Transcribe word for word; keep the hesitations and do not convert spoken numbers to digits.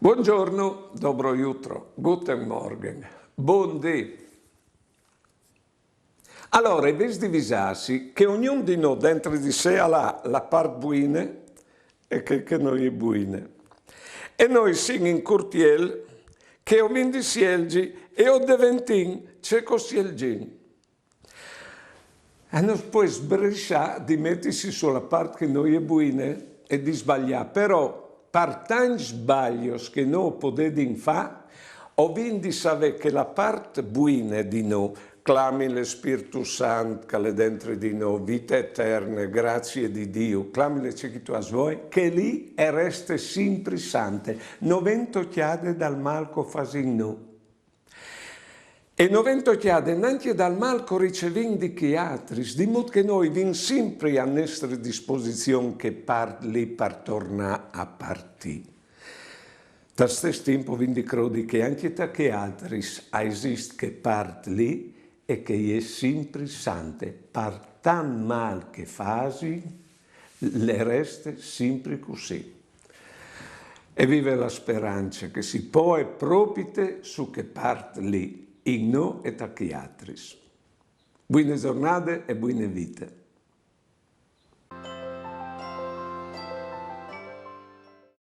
Buongiorno, dobro jutro, guten Morgen, bundì. Alore, vês di visâsi che ognun di nô dentri di sè al à la part buine e chê che no je buine. E nô i sin in curtiel che o vin di sielzi e o deventìn ce che o sielzìn. E no si pues sbrissâ di metisi su la part che no je buine e di sbaliâ, però par tancj sbalios che nô o podedin fâ, o vin di savê che la part buine di nô, clamin le Spirtu Sant che al è dentri di nô, vite eterne, grazie di Diu, clamin le ce che tu âs voie, chê li e reste simpri sante, no ven tocjade dal mâl che o fasìn nô. E no ven tocjade nancje dal mâl che o ricevìn di chei altris, di mût che nô i vin simpri a nestre disposizion chê part li par tornâ a partî. Tal stes timp o vin di crodi che ancje ta chei altris a esist chê part li e che e je simpri sante, par tant mâl che fasin, le reste simpri cussì. E vive la sperance che si poie propite su chê part li, in nô e ta chei altris. Buine zornade e buine vite.